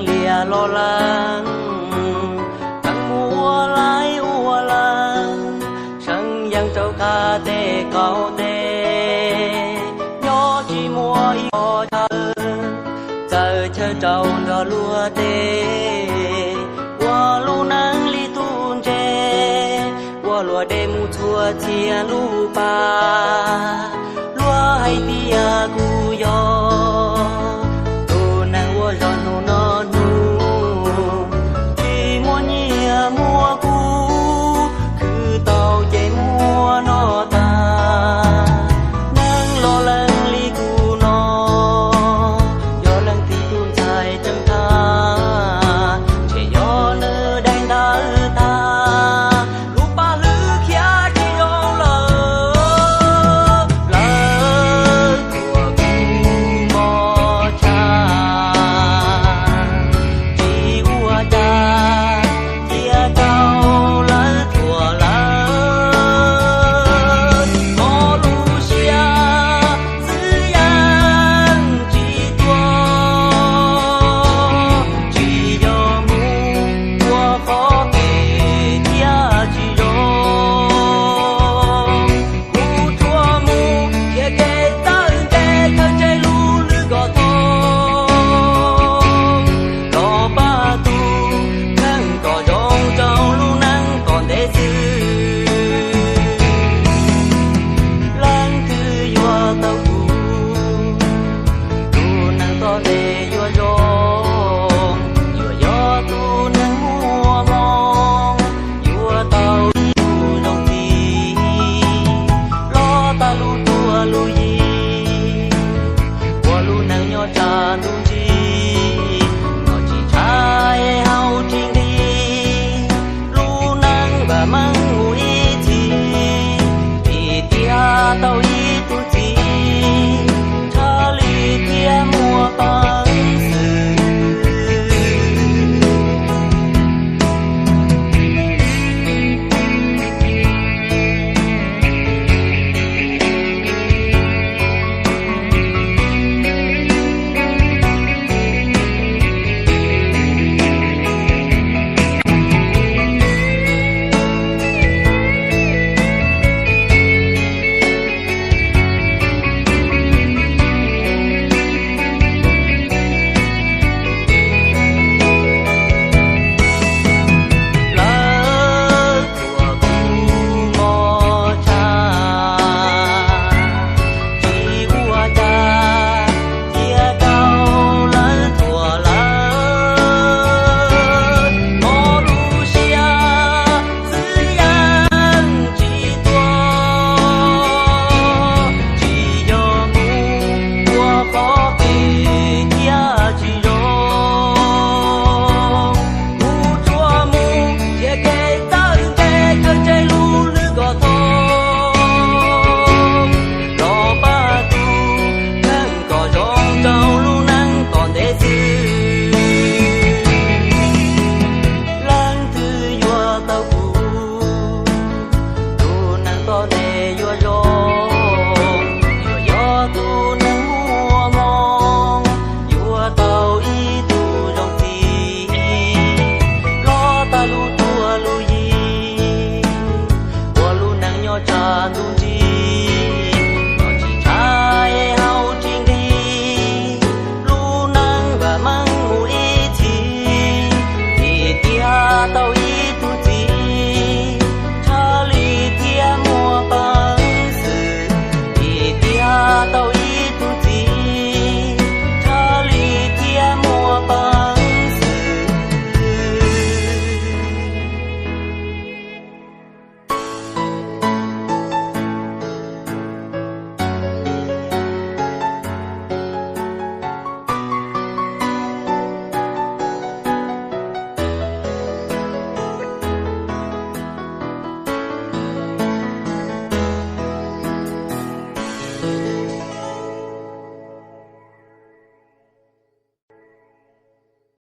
Tias los lees, lees mus ua laib ua lees, seev yees rau qab tes qaum tes, nyob tsis muaj ib qho chaw, txawm chaw rau nrog luag tes, ua lub neej li tus ntse, ua luag dej mus txhua txhia lub pas. Luag hais tias kuv yog tus neeg ua zog hnub no hnub, tsis muaj nyiaj muaj kub, khwv tau ces muab noj tag. Neeg los lees li kuv no, yog leej txiv tus ntxhais tseem tag, ntshe yog nws daim ntawv tag, lub paj hlwb khiav tsis zoo lawm. Lawv thuam kuv mos tshaj, tsis ua cas, cia rau lawv thuam lawv. Txog lub sij hawm xwb yeej tsis tuag, tsis yog mus ua qhov kev thiaj tsis zoo. Kuv tsuas mus qhia kev txawj ntse, khaws tseg lub lwm kom thoob, los pab tus kheej kom zoo rau lub neej tom ntej xwb. Leej twg yuav tau kuv, tus neeg tom ntej yuav zoo, yuav yog tus neeg muaj hmoo, yuav tau ib tug zoo txiv, los tag lub tuag lub yig, ua lub neej nyob tshav ntuj ntsig, noj tsis tshaib haus tsis nqhis, lub neej vam meej mus ib txhis, vim tias tau ib tug txiv, tshaj li thiaj muaj peev xwm. Lawv thuam kuv mos tshaj, tsis ua cas, cia rau lawv thuam lawv. Txog lub sij hawm xwb yeej tsis tuag, tsis yog mus ua qhov kev thiaj tsis zoo. Kuv tsuas mus qhia kev txawj ntse, khaws tseg lub lwm kom thoob, los pab tus kheej kom zoo rau lub neej tom ntej xwb. Leej twg yuav tau kuv, tus neeg tom ntej yuav zoo, yuav yog tus neeg muaj hmoo, yuav tau ib tug zoo txiv, los tag lub tuag lub yig, ua lub neej nyob tshav ntuj ntsig,